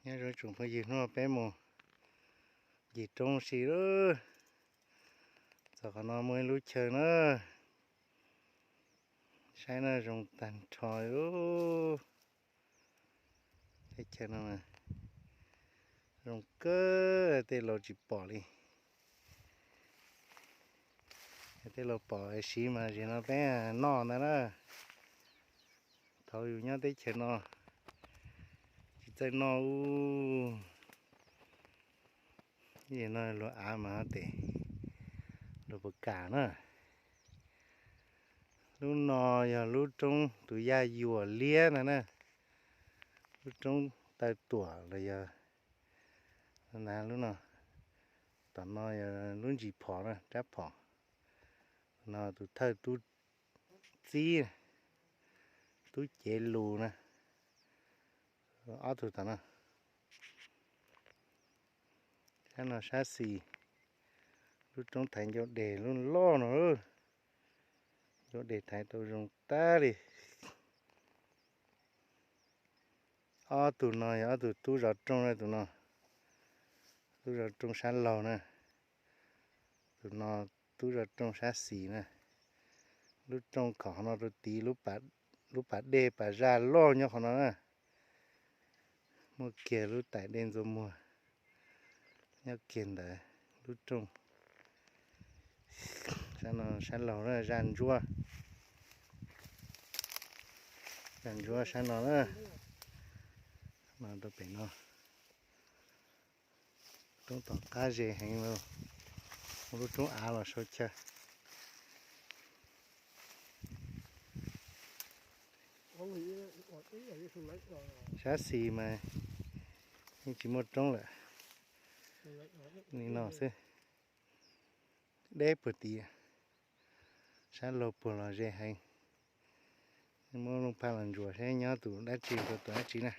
Nyob zoo tsoom phooj ywg, hnub no peb mus ncig roob si lawm. Txog qhov no muaj ib lub chaw na, saib na zoo tag nrho li. Teb chaws no zoo kawg, tej laus tsis pom li. Tej laus pom siv mas zem no peb noj ntag na. Thaum yus nyob teb chaws no tsis txawj noj ub. Zem no luag av mas tes luag puas kam na. Lub no yog lub roob tus yaj yuam liab ntag na. Lub roob taw tuam los yog na lub no. Tom no yog lub ntsis phom na, rab phom. No tus thawj tub txib, tub cev lus na. Ob tug tom no. Sab no sab xis, lub roob thaiv ncauj deg lub loj no. Ncauj deg thaiv tau zoo tag li. Ob tug no yog ob tug tub zov rooj na, tus no tub zov rooj sab laug na. Tus no tub zov rooj sab xis na. Lub rooj khom qhov no rau tid, lub pas dej pas zaj loj nyob qhov no na. Muaj kiag lub tais dej ntxuas muag nyob kiag ntawd lub rooj. Sab no sab laug na, zaj ntsuab, zaj ntsuab sab no na. No rau pem no. Roob tom qab ze heev, lub roob av los sau chaw. Sab xis mas yeej tsis muaj roob lawm, li no xwb. Deb puag tid, sab laug puag los ze heev. Muab lub phaj los ntsuas seb nyob tus dab tsi rau tus dab tsi na.